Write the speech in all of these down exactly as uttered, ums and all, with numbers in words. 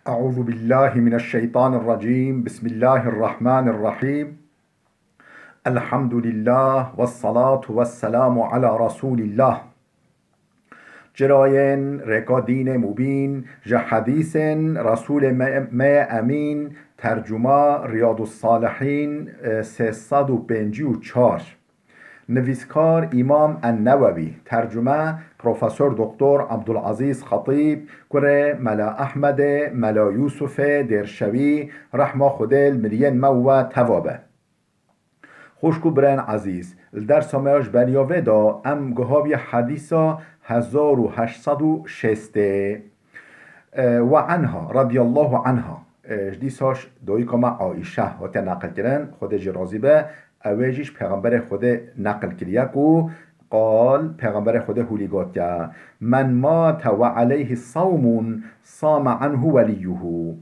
أعوذ بالله من الشيطان الرجيم. بسم الله الرحمن الرحيم. الحمد لله والصلاة والسلام على رسول الله. Cirayên rêka dînê mubîn ji hedîsên Resûlê me, me yê Emîn, tercuma Riyadus Salihîn, e, sê sed û pêncî û çar. Nivîskar Îmam En-Newewî, tercume Profesor Doktor Abdulazîz Xetîb, kurê Mela Ehmedê, Mela Yûsufê Dêrşewî, rehma Xwedê li miriyên me û we teva be. Xwişk û birayên ezîz, li dersa me ya ji beriya vê de em guhabiye hedîsa hezar û heşt sed û şêstê. E, ve anha, radiyallahu anha. E, ji dîsa ş-, dayika me Aîşe hate neqilkirin, Xwedê jî razî be, ew ê jî ji Pêxemberê Xwedê neqil kiriye ku qal Pêxemberê Xwedê hûlî gotiye, "Men mate ve aleyhi sawmun same anhu weliyuhu."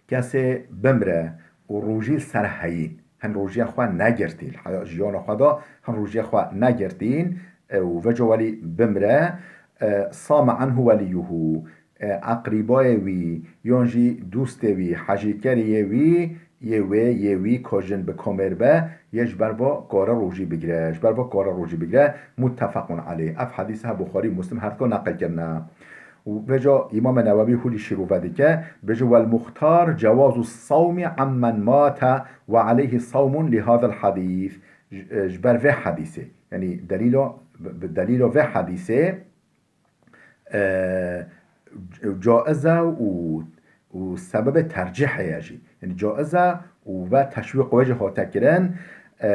Kesê bimre û rojî li ser heyîn, hin rojiya xwe negirtîn, li heya-, jiyana xwe de hin rojiya xwe negirtîn, e, û veco welî bimre, e, same anhu weliyuhu, e, eqrîbayê wî, yan jî dostê wî, hejîkeriyê wî, yê wê, yê wî, ka jin bi komêr be, yê ji ber va kare rojî bigire, ji ber va kare rojî bigire, muttefequn aleyh. Ev hedîs he Buxarî û Muslim her dika neqil kirine. Û vêca Îmamê Newewî hûlî şîrove dike, bêje, "Wel muxtar cewazu sawmi ammen mate ve aleyhi sawmun li hadel hadîs." Ji, e, ji ber vê hedîsê, yanî delîla, bi, bi delîla vê hedîsê, e, caiz e û, û sebebê tercîh heye jî. Yanî caiz e û ve teşwîq wê jî hate kirin. E,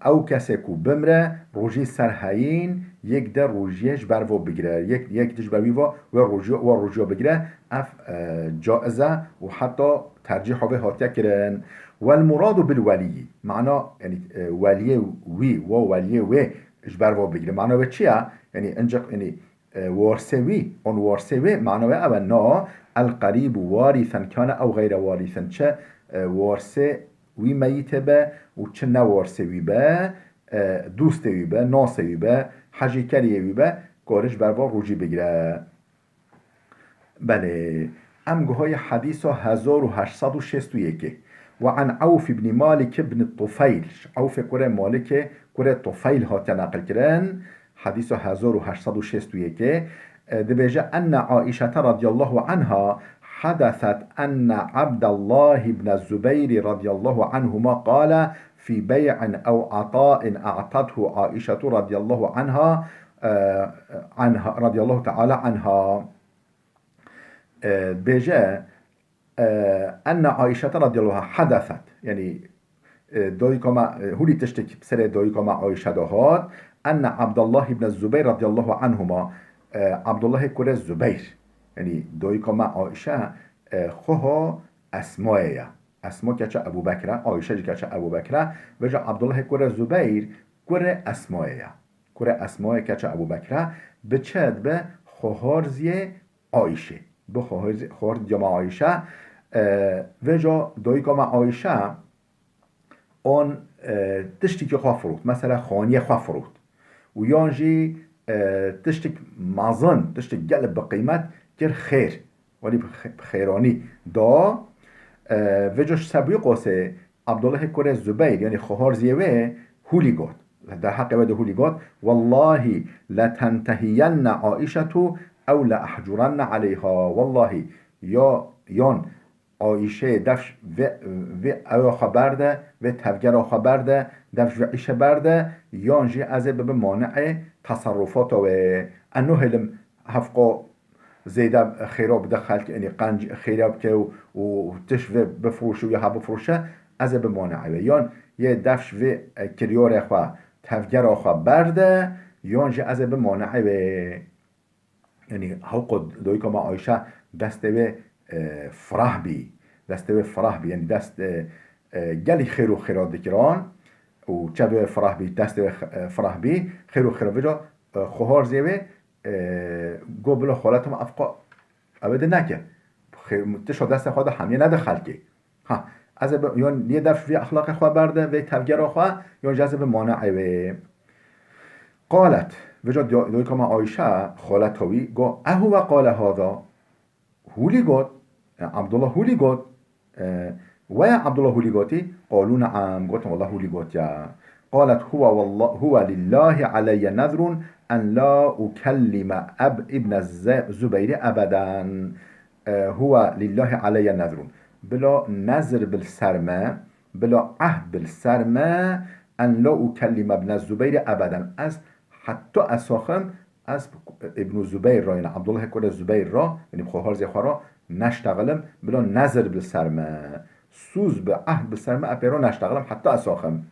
ew kesê ku bimre, rojî ser heyîn, yek de rojiyê ji ber vo bigire. Yek, yek de ji ber wî va, wê rojiyo, wa rojiyo bigire. Ev, e, caiz e û heta tercîha vê hatiye kirin. Wel muradu bil weliyî. Mana, yanî, e, weliyê wî, wa weliyê wê ji ber vo bigire. Mana wê çi ye? Yanî, ancak, yanî, e, warisê wî, on warisê wê, mana wê ew e, na, el qerîbu warîsen kane ew xeyre warîsen, çi, e, warisê wî meyîtê be û çi ne warisê wî be, e, dostê wî be, nasê wî be, hejîkeriyê wî be, kare ji ber va rojî bigire. Belê, em guhayê hedîsa hezar û heşt sed û şêst û yekê. Ve an Ewf ibn Malik ibn Tufeyl, ji Ewfê kurê Malikê kurê Tufeyl hatiye neqil kirin, hedîsa hezar û heşt sed û şêst û yekê, e, dibêje, enne Aîşete radiyallahu anha hadeset enne Abdallah ibn Zubeyr radiyallahu anhuma qale fî bey'in ew ata'in a'tathu Aîşetu radiyallahu anha, e, anha, radiyallahu teala anha. E, dibêje, e, enne Aîşete radiyallahu anha hadeset. Yanî, e, dayika me, e, hûlî tiştek bi serê dayika me Aîşe de hat. Enne Abdullah ibn Zubeyr radiyallahu anhuma, e, Abdullahê kurê Zubeyr. Yanî, dayika me Aîşe, e, xoha Esmayê ye. Esma keça Ebû Bekre, Aîşe jî keça Ebû Bekre. Vêca Abdullahê kurê Zubeyr, kurê Esmayê ye. Kurê Esmayê keça Ebû Bekre, bi çi dibe xoharziyê Aîşê. Bi xohar-, xohar diyama Aîşe, e, vêca dayika me Aîşe, on, e, tiştikî xwe firot. Mesela xaniyê xwe firot. Û yan jî, e, tiştik mezin, tiştik gelek bi qîmet kir xêr. Welî bi xe-, bi xêranî da. E, vêca ji sebî qosê Abdullahê kurê Zubeyr, yanî xoharziyê wê hûlî got. Li derheqê wê de hûlî got, "Wellahî letentehiyenne Aîşetu ew leehcurenne aleyha." Wellahî ya, yan Aîşeyê dev vê, vê ewa xwe berde, vê tevgera xwe berde, dev ji vê îşe berde, yan jî ez ê bibim maneê teserrufata wê. Ez nahêlim hevqa zêde xêra bide xelk, yanî qenc xêra bike û, û tişt vê bifroşe û ya ha bifroşe, ez ê bim maneê wê. Yan yê dev ji vê, e, kiryarê xwe, tevgera xwe berde, yan jî ez ê bim maneê wê. Yanî hewqo dayika me Ayşe destê wê, e, firah bî. Destê wê firah bî. Yanî dest, e, e, gelî xêr û xêra dikiran û çavê wê firah bî, destê wê x-, e, firah bî, xêr û xêra vêca, e, xoharzê wê, e, got bila xaleta me evqa ew ê di neke. Xêr, tişa destê xwe de hemiyê nede xelkê. Ha, ez ê bi, yon yê dev ji vê exlaqê xwe berde, vê tevgera xwe, yon jî ez ê bi maneê wê. Qalet, vêca do-, doyka me Ayşe, xaleta wî, got, "Ehuve qale hada?" Hûlî got, E, Abdullah hûlî got, e, we Abdullah hûlî gotî? Qalû ne'am, gotin, wallah hûlî gotiya. Qalet, huwa wallah, huwa lillahi aleyye nedrun en la ukellime eb ibne Ze-, Zubeyrî ebeden. E, huwa lillahi aleyye nedrun. Bila nezr bil ser me, bila ehd bil ser me, en la ukellime ibne Zubeyrî ebeden. Ez heta esaxim, ez Îbnû Zubeyr ra, yani Abdullahê kurê Zubeyr ra, yani bi xweharzê xwe ra neştexilim, bila nezr bi ser me, sûz bi, ehd bi ser me, epê ra neştexilim, heta esaxim.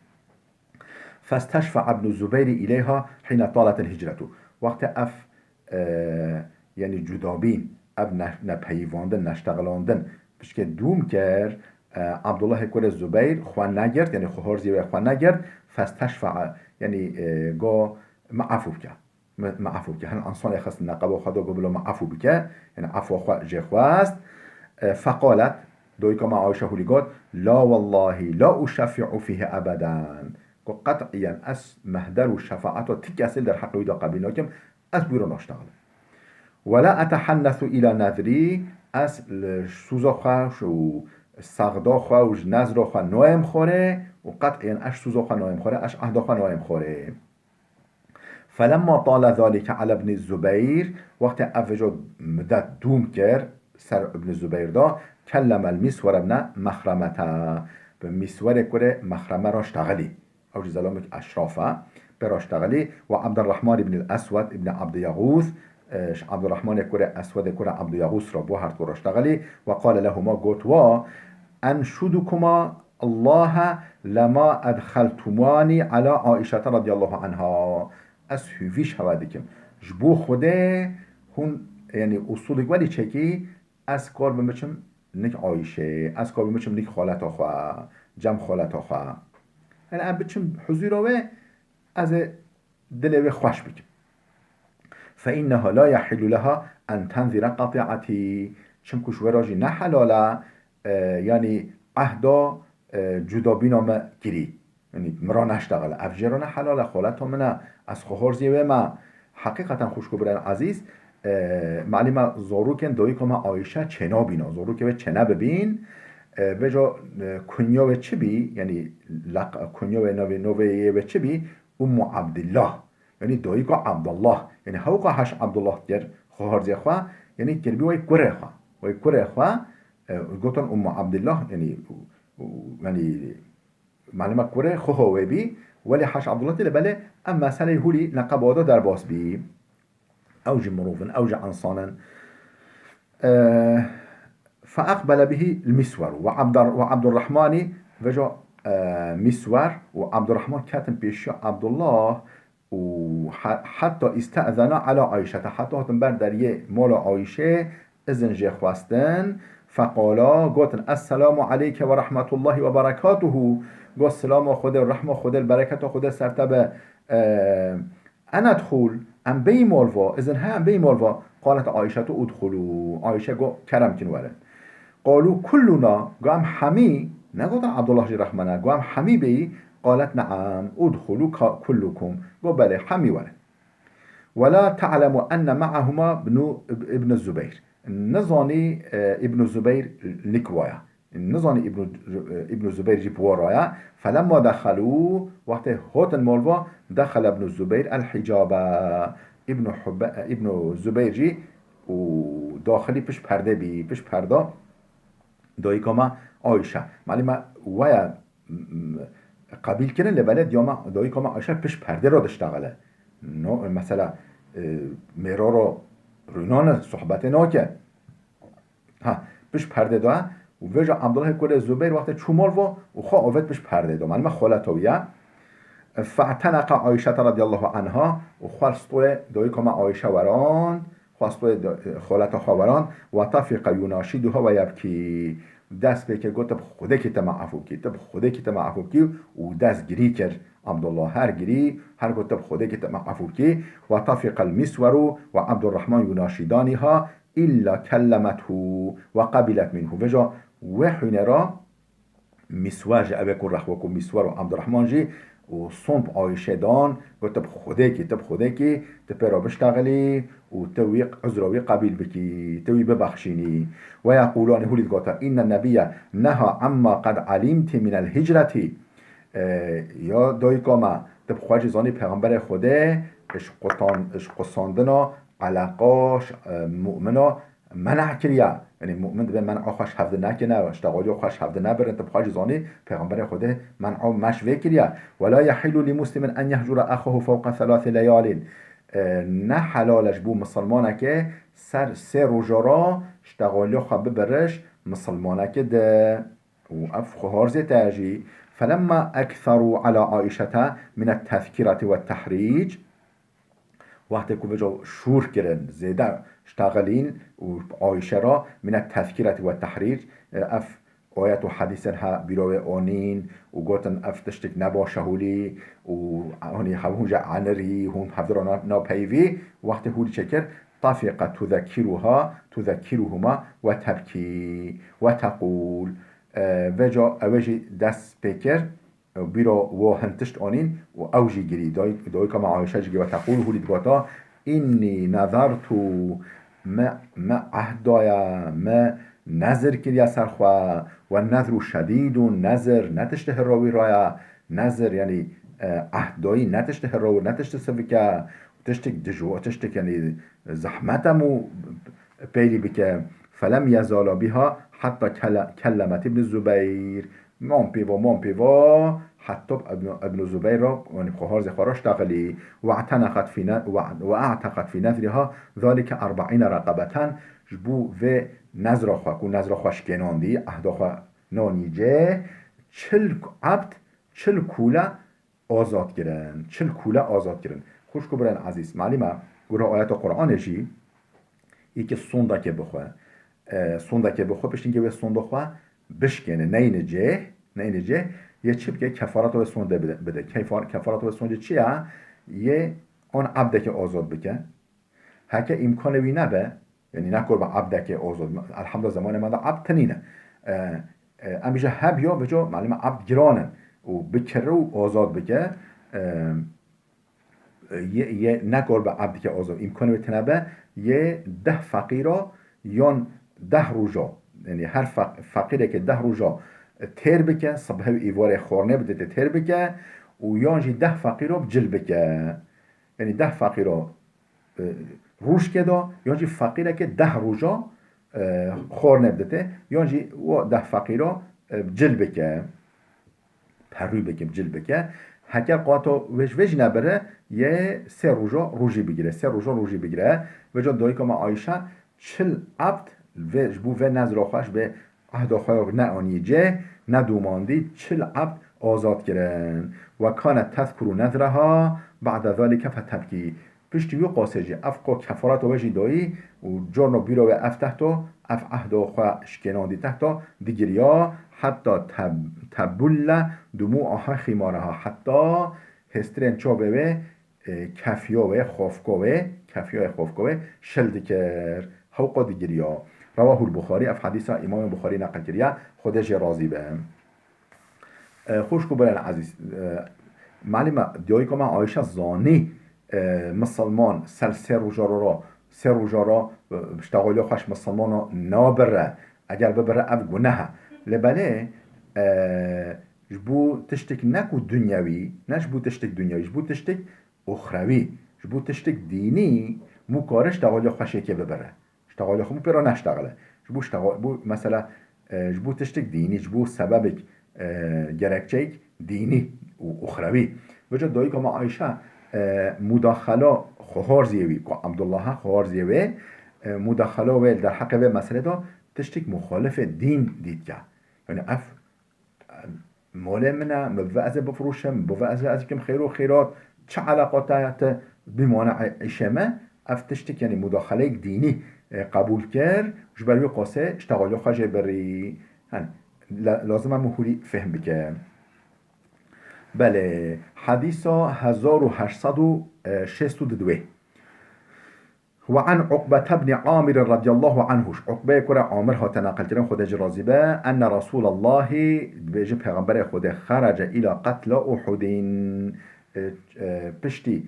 Festeşfe'a Îbnû Zubeyrî ileyha hîne taletil hicretu. Wextê ev, e, yani cudabîn, ev ne-, nepeyivandin, neştexilandin, pişkê dûm kir, e, Abdullahê kurê Zubeyr xwe negirt, yani xweharzê wê xwe negirt, festeşfe'a, yani, e, go, me efû bike. Me, me efû bike. Hin însanê xist neqeba xwe da, got, bila me efû bike. Yani efwa xwe jê xwest. E, feqalet, dayika me Ayşe hûlî got, la wallahî la uşeffi'u fîhî ebeden. Got, qet'iyen ez mehder û şefaeta ti kesê li derheqê wî de qebîl nakim, ez bi wî re naştexilim. Wela etehennesu îla nedrî, ez li sûza xwe û saxda xwe û ji nezra xwe nayêm xwarê û qet'iyen ez sûza xwe nayêm xwarê, ez ehda xwe nayêm xwarê. Felemma tale zalike ala Ibnî Zubeyr, wextê ev vêca midet dûm kir ser Ibnî Zubeyr de, kellemel Mîswer ibne Mexremete, bi Mîswerê kurê Mexreme re ştexilî. Ew jî zelamek eşraf e, pê re ştexilî, we Abdurrahman ibnîl Eswed ibnî Abdî Yexûs, e, ji Abdurrahmanê kurê Eswedê kurê Abdî Yexûs re bo her du re ştexilî, we qale lehuma, got wa, enşudukuma Allahe lema edxeltumani ala Aîşete radiyallahu anha. Ez hûvî ji hewe dikim. Ji bo Xwedê hûn, yani, usulek welî çekî, ez kar bim biçim nik Ayşê, ez kar bim biçim nik xaleta xwe, cem xaleta xwe. Yani, em biçim huzura wê, ez ê dilê wê xweş bikim. Fe inneha la yehillu leha en tenzire qati'etî. Çimku ji wê re jî ne helal e, e, yanî ehda, e, cudabîna me kirî. Yanî min re neştexile. Ev jê re ne helal e, xaleta min e, ez xweharzê wê me. Heqîqeten xwişk û birayên ezîz, e, malî me zarokên dayika me Ayşe çênabîna, zarokê wê çênebibîn, e, vêca, e, kunya wê çi bî, yanî leq-, kunya wê navê, navê yê wê çi bî? Ummu Abdillah. Yanî dayika Abdullah. Yanî hewqa heş Abdullah kir, xweharzê xwe, yanî kirbî wey kurê xwe. Wey kurê xwe, e, gotin Ummu Abdillah, yanî, û, û, yanî, malî me kurê xweha wê bî, welê heş Abdullah tê, lê belê ev meseleyê hûlî neqeba de derbas bî. Ew jî mirov in, ew jî însan in. E, feeqbele bihî l-Mîswer û Abdar-, û Abdurrahmanî, vêca, e, Mîswer û Abdurrahman ketin pêşiya Abdullah û he-, heta îste'zena ala Ayşete, heta hatin ber deriyê mala Ayşê, izin jê xwestin. Feqala, gotin, Esselamu aleyke ve rahmetullahi ve berekatuhu. Got, Selama Xwedê, rehma Xwedê, bereketa Xwedê ser te be. E, Enedxul, em bêyî mol va, izin he em bêyî mol va? Qalet Ayşetu udxulu. Ayşe got, kerem kin werin. Qalu kulluna, got em hemî, negotin Abdullah jî rehmana, got em hemî bêyî? Qalet ne'am, udxulu ka-, kullukum. Got belê, hemî werin. Wela te'lemu enne me'ahuma bnu, Ibn Zubeyr. Nizanî, e, Ibn Zubeyr nik waya. Nizanî Îbnû, Îbnû Zubeyr jî bi wa re ye. Felemma dexelû, wextê hatin mol ve, dexele Îbnû Zubeyr el-hicaba. Îbnû Hube-, Îbnû Zubeyr jî û daxilî pişt perde bî, pişt perda dayika me Ayşe. Malî me waya, m-, m-, qebîl kirin, lê belê diya me, dayika me Ayşe pişt perdê re diştexile. No, mesela, e, mêra re rûnane, sohbetê nake. Ha, pişt perdê de û vêca Abdullah kurê Zubeyr wextê çû mol ve û xwe avêt pişt perdê de. Malî me xoleta wî ye. Fe'teneqa Ayşete radiyallahu anha û xwe stoyê dayika me Ayşe werand, xwe stoyê da-, xoleta xwe werand, ve tafiqa yunaşiduha ve yebkî. Dest pê kir got, "Tu bi Xwedê kî te me efû bikî, tu bi Xwedê kî te me efû bikî," û dest girî kir. Abdullah her girî, her got, "Tu bi Xwedê kî te me efû bikî." Ve tafiqa el-Misweru ve Abdurrahman yunaşidaniha, illa kellemethu ve qabilet minhu. Vêca wê hûnera Miswer jî, ev ê ku rehwa ku Miswer û Abdurrahman jî û sond Ayşe dan, got, "Tu bi Xwedê kî, tu bi Xwedê kî, tu pê re biştexilî û tu wî uzra wî qebîl bikî, tu wî bibexşînî." Ve yeqûlanî, hûlî digota, "Înnen nebiyye neha amma qed alimtî minel hicretî." E, ya dayika me, tu bi xwe jî zanî Pêxemberê Xwedê ji qutan-, ji qusandina eleqa, e, mumina men'a kiriye. Yanî mumin dibe men'a xwe ji hevdi nekine, ştexaliya xwe ji hevdi nebirin. Tu bi xwe jî zanî Pêxemberê Xwedê men'a meş vê kiriye. "Ve la yehillu li muslimin en yehcura exahu fewqa thelathi leyalin." E, ne helal e ji bo misilmanekê ser sê roja re ştexaliya xwe bibire ji misilmanekê de. Û ev xweharzê te jî. "Felemma ektheru ala Aişete minet tezkireti ve tehrîc." Wextê ku vêca şûr kirin, zêde ştexilîn û Ayşe re minet tezkireti ve tehrîc, e, ev ayet û hedîsên he bîra wê anîn û gotin, "Ev tiştek ne baş e hûlî û hûnî hev hûn jî enirî, hûn hevdira na-, napeyivî." Wextê hûlî çêkir, "Tafiqet tuzekiruha, tuzekiruhuma ve tebkî ve teqûl." E, vêca ew ê jî dest pê kir, bîra wa hin tişt anîn û ew jî girî. Dayik-, dayika me Ayşe jî girî ve teqûl, hûlî digota, "Înnî nezertu, me, me ehd daye, me nezir kiriye ser xwe, ve nezru şedîdun, nezir ne tiştê hira wî ra ye, nezir, yanî, e, ehd dayî ne tiştê hira wî, ne tiştê sivik e, tiştek dijwa, tiştek, yanî, zehmet e û pêlî bike." "Felem yezala biha hetta kele-, kellemet Îbn Zubeyr." Mam pêva, mam pêva, heta Ibn, Ibn Zubeyr ra, yanî xweharzê xwe ra ştexilî. "Ve e'teneqet fî ne-, ve, ve e'teqet fî nezriha zalike erbe'îne reqebeten." Ji bo vê nezra xwe, ku nezra xwe şikênandî, ehda xwe nanî cê, çil ebd, çil kûle azad kirin. Çil kûle azad kirin. Xwişk û birên ezîz, malî me, gora ayeta Qur'anê jî, yekî sondekê bixwe. E, sondekê bixwe, piştî ke wê sonda xwe bişkêne, neyne cê, neyne cê, yê çi bike? Kefareta wê sondê bide, bide. Kefar-, kefareta wê sondê çi ya? Yê an ebdekê azad bike. Heke îmkanê wî nebe, yanî nekor be ebdekê azad. Elhamdulillah, zemanê me de ebd tinîne. E, e, em jî heb ya, vêca, malûm e, ebd giran in. Û bikire û azad bike. E, yê, yê nekor be ebdekê azad. Îmkanê wê tine be, yê deh feqîra yan deh roja. Yanî her feq-, feqîrekê deh roja têr bike, sibhê û îvarê xwarnê bidite têr bike û yan jî deh feqîra cil bike. Yanî deh feqîra, e, rûşkê de, yan jî feqîreke deh roja, e, xwarnê bidite, yan jî wa deh feqîra, e, cil bike, perû bike, cil bike. Heke qata wê ji vê jî nebire, yê sê roja rojî bigire, sê roja rojî bigire. Vêca dayika me Ayşe çil ebd vê, ji bo vê nezra xwe, ji vê ehda xwe ya neanî cê, nedomandî, çil ebd azad kirin. "Ve kanet tezkuru nezreha ba'de zalike fetebkî." Piştî wî qasê jî ev qo kefareta wê jî dayî û carna bîra wê ev tehta, ev ehda xwe şikênandî tehta, digiriya, heta teb-, tebulle dumu'aha ximaraha, heta hêstirên çavê wê, e, kefiya wê, xafka wê, kefiya wê, xafka wê şil dikir. Hewqa digiriya. Rewahul Buxarî, ev hedîsa Îmamê Buxarî neqil kiriye, Xwedê jê razî be. E, xwişk û birên ezîz, e, malûm e, dayika me Ayşe zanî, e, misilman ser sê roja re, sê roja re, e, ştexaliya xwe ji misilmana nabire. Eger bibire ev guneh e. Lê belê, e, ji bo tiştek ne ku dunyewî, ne ji bo tiştek dunyewî, ji bo tiştek uxrewî, ji bo tiştek dînî, mû kare ştexaliya xwe şêkê bibire. Ştexaliya xwe mû pê re neştexile. Ji bo ştexa-, bo mesela, e, ji bo tiştek dînî, ji bo sebebek, e, gerekçeyek dînî û uxrewî. Vêca dayika me Ayşe, e, mudaxela xweharziyê wî, ku Abdullah e, xweharziyê wê, e, mudaxela wê li derheqê vê meselê de tiştek muxalifê dîn dîtke. Yanî ev malê min e, min bi ez ê bifroşim, min bi ez ê ez bikim xêr û xêrat, çi eleqa te ye, tu bimane î-, îşê me, ev tiştik, yanî mudaxeleyek dînî, e, qebûl kir, ji ber wî qasê ştexaliya xwe jê birî. Yanî, la-, lazim e min hûrî fehm bikim. Belê, hedîsa hezar û heşt sed û şêst û du. وعن عقبة بن عامر رضي الله عنه. Ji Uqbeyê kurê Amir hate neqilkirin, Xwedê jî razî be, أن رسول الله, dibêje Pêxemberê Xwedê, خرج إلى قتلى أحد. E, e, piştî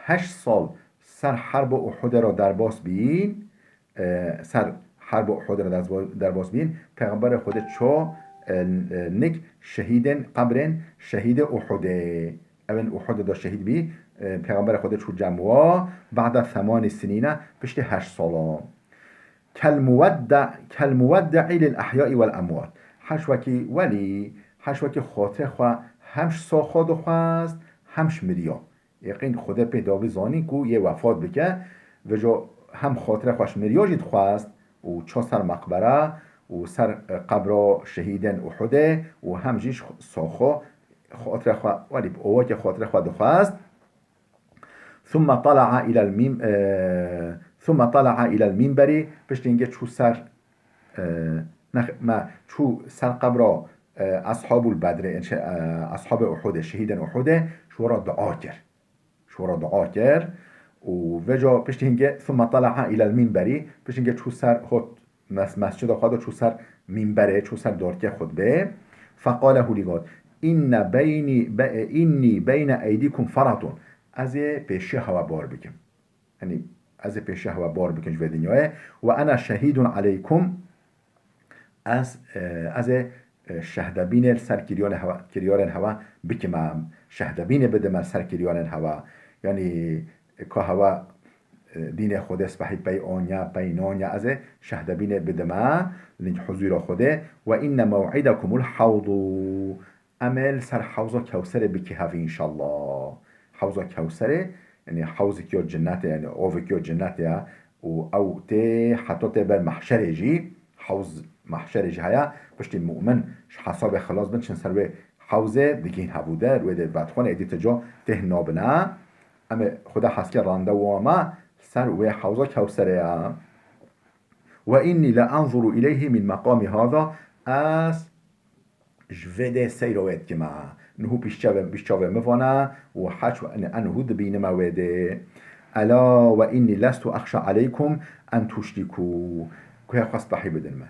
heşt sal ser herba Uhudê re derbas bîn, e, ser herba Uhudê re derbas, derbas bîn, Pêxemberê Xwedê çû, e, e, nik şehîdên, qebrên şehîdê Uhudê. Ew ên Uhudê de şehîd bî, e, Pêxemberê Xwedê çû cem wa, بعد ثمان سنين, piştî heşt salan. كالمودع، كالمودع للأحياء والأموات. Heş wekî welî, heş wekî xatirê xwe hem ji saxo dixwest, hem ji miriya. Yaqîn Xwedê pê davî zanî ku yê wefat bike, vêca hem xatirê xwe ji miriya jî dixwest û çû ser meqbere û ser, e, qebra şehîdên Uhudê û hem jî ji saxo xatirê xwe, welî bi awakê xatirê xwe dixwest. ثم طلع إلى المن-، e, ثم طلع إلى المنبر, piştî hingê çû ser, e, nex-, me çû ser qebra, e, Ashabul Bedrê, şey, e, Ashabê Uhudê, şehîdên Uhudê, ji we re dua kir. Ji we re dua kir û vêca piştî hingê, ثم طلع إلى المنبر, piştî hingê çû ser, hot mes-, mescida xwe de çû ser mînberê, çû ser dorkê xutbê. فقال, hûlî got, إن بيني، ب-، إني بين أيديكم فرط. Ez ê pêşiya hewa bar bikim. Yanî ez ê pêşiya hewa bar bikim ji vê dinyayê. وأنا شهيد عليكم. Ez, e, ez ê, e, şehdebînê li ser kiryarê hewa, kiryarên hewa bikime, şehdebînê bidime li ser kiryarên hewa. Yanî, e, ka hewa, e, dînê Xwedê spehî pey aniya, pey naniya, ez ê şehdebînê bidime li huzûra Xwedê. وإن موعدكم الحوض. Em ê li ser Hewza Kewserê bikî hev înşallah. Hewza Kewserê, yanî hewzekî ya cinnetê, yanî ovekî ya cinnetê ye û ew tê heta tê ber mehşerê jî, hewz mehşerê jî heye. Piştî mu'min ji hesabê xilas bin, çin ser wê hewzê digihîn hevû de, wê dê vedixwin, êdî ti ca têh nabine. Em ê Xwedê hez ke randewa me ser wê Hewza Kewserê ye. وإني لأنظر إليه من مقامي هذا. Ez ji vê dê seyra wê dikime. Niho pîş çavê, pîş çavê min vane û heç we, en, en niho dibînime wê dê. ألا وإني لست أخشى عليكم أن تشركوا. Guhê xwe spehî bidin me.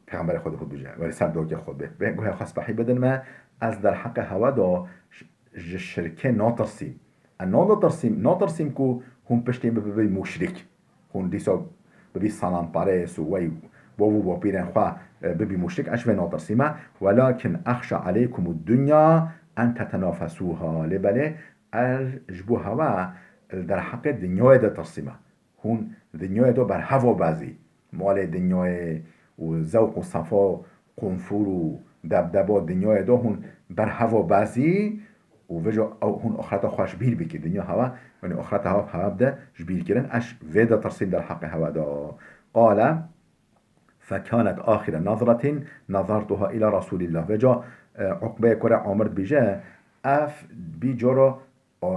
Pêxemberê Xwedê xwe dibêje, welê ser dorkê xwe bê. Bê guhê xwe spehî bidin me, ez derheqê hewa de ji, ji şirkê natirsîm. Ez natirsîm, natirsîm ku hûn piştî min bibî muşrik. Hûn dîsa bibî sanamperest û wey bav û bapîrên xwe, e, bibî muşrik, ez ji vê natirsîme. ولكن أخشى عليكم الدنيا أن تتنافسوها. Lê belê ez ji bo hewa li derheqê dinyayê ditirsîme. Hûn dinyayê de berheva bezî. Malê dinyayê û zewq û sefa, qunfûr û debdeba dinyayê de hûn berheva bezî. Û vêca ew hûn axireta xwe ji bîr bikî. Dinya hewa, yanî axireta hewa, hewa bide ji bîr kirin. Ez vê de tirsîm derheqê hewa de. قال: فكانت آخر نظرة نظرتها إلى رسول الله. Vêca, e, Uqbeyê kurê Amir dibêje, ev bî cara, a,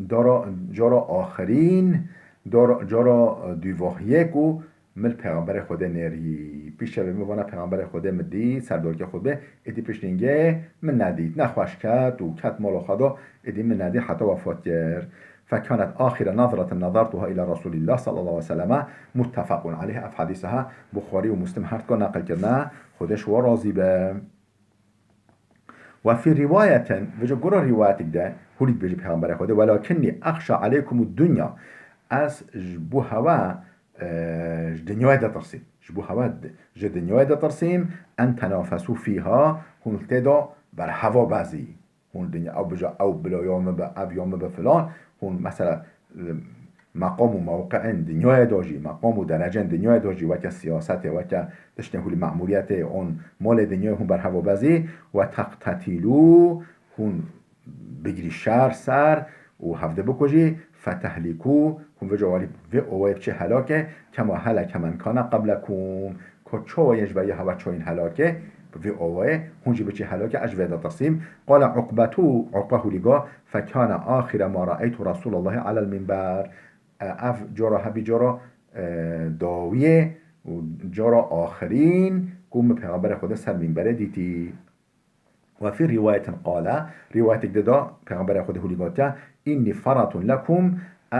dara, cara axirîn, dara, cara dûvahiyê ku min li Pêxemberê Xwedê nêrî. Pîş çavê min vana Pêxemberê Xwedê min dît, ser dorkê xwe bê, êdî piştî hingê min nedît, nexweş ket û ket mala xwe da, êdî min nedît heta wefat kir. فكانت آخر نظرة نظرتها إلى رسول الله صلى الله عليه وسلم. متفق عليه. Ev hedîsa ha Buxarî û Muslim her dika neqil kirine. Xwedê ji we razî be. وفي رواية, vêca gora rîwayetek de, hûlî dibêje Pêxemberê Xwedê, ولكني أخشى عليكم الدنيا. Ez ji bo hewa, e, ji dinyayê ditirsîm. Ji bo hewa di-, ji dinyayê ditirsîm, أن تنافسوا فيها, hûn li tê de berheva bezî. Hûn dinya, ew bêje, ew bila ya min be, ev ya min be filan. Hûn mesela, e, meqam û mewqeên dinyayê de jî, meqam û derecên dinyayê de jî, weke siyasetê, weke tiştên hûlî memûriyetê, hûn malê dinyayê hûn berheva bezî, وتقتتلوا, hûn bigirî şer ser û hevdî bikujî, فتهلكوا, hûn vêca welî vê awayê biçî helakê, كما هلك من كان قبلكم. Ka çawa yên ji beriya hewa çûyîn helakê, bi vê awayê hûn jî biçî helakê, ez ji vê ditirsîm. قال عقبة, Uqbe hûlî got, فكان آخر ما رأيت رسول الله على المنبر. E, ev cara hebî cara, e, dawiyê û cara axirîn ku min Pêxemberê Xwedê ser mînberê dîtî. وفي رواية قال, rîwayetek de da Pêxemberê Xwedê hûlî gotiya, إني فرط لكم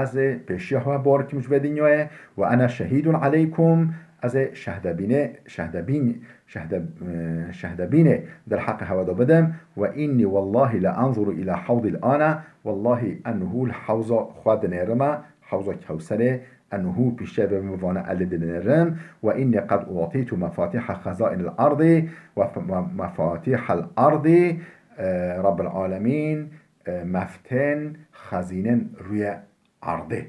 Ez ê pêşiya hewe bar kim ji vê dinyayê. Ve ene şehîdun aleykum, ez ê şehdebînê, şehdebîn, şehde-, e, şehdebînê derheqê hewe de bidim. Ve inni wellahî le enzuru ila hewdîl ane, wellahî enhu li hewza xwe dinêrime, hewza Kewserê, enhu piştê ve min vane ez lê dinêrim. Ve inni qed utîtu mefatîha xezainil erdî ve f-, me-, mefatîhal erdî, e, Rabbil alemîn, e, meftên xezînên rûyê erdê.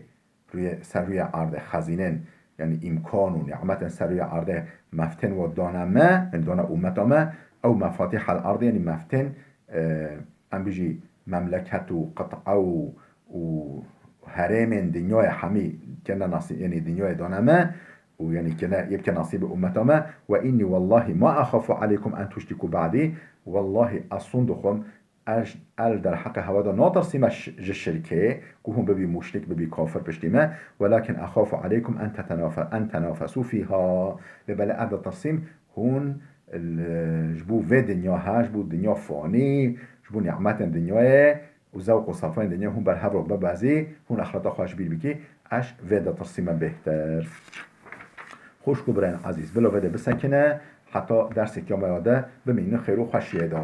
Rûyê, ser rûyê erdê xezînên, yanî îmkan û nîmetên ser rûyê erdê meftên we dane me, yanî dane ummeta me, ew mefatîhal erdî, yanî meftên, e, em bijî memleket û qit'a û, û herêmên dinyayê hemî kene nasî-, yanî dinyayê dane me û yanî kene, yê bike nasîbê ummeta me. Ve inni wellahî ma exafu aleykum en tuşriku ba'dî. Wellahî ez sûnd dixwim, ez, ez derheqê hewe de natirsîme ş-, ji şirkê, ku hûn bibî muşrik, bibî kafir piştî me. Welakin exafu aleykum en tetenafe-, en tenafesu fîha. Lê belê ez ditirsîm hûn li, ji bo vê dinya he, ji bo dinya fanî, ji bo nîmetên dinyayê û zewq û sefayên dinyayê hûn ber hev re bibezî, hûn exreta xwe ji bîr bikî, ez vê ditirsîme bêhtir. Xwişk û birayên ezîz, bila vê de bisekine, heta derseke me ya de bimînin xêr û xweşiyê de.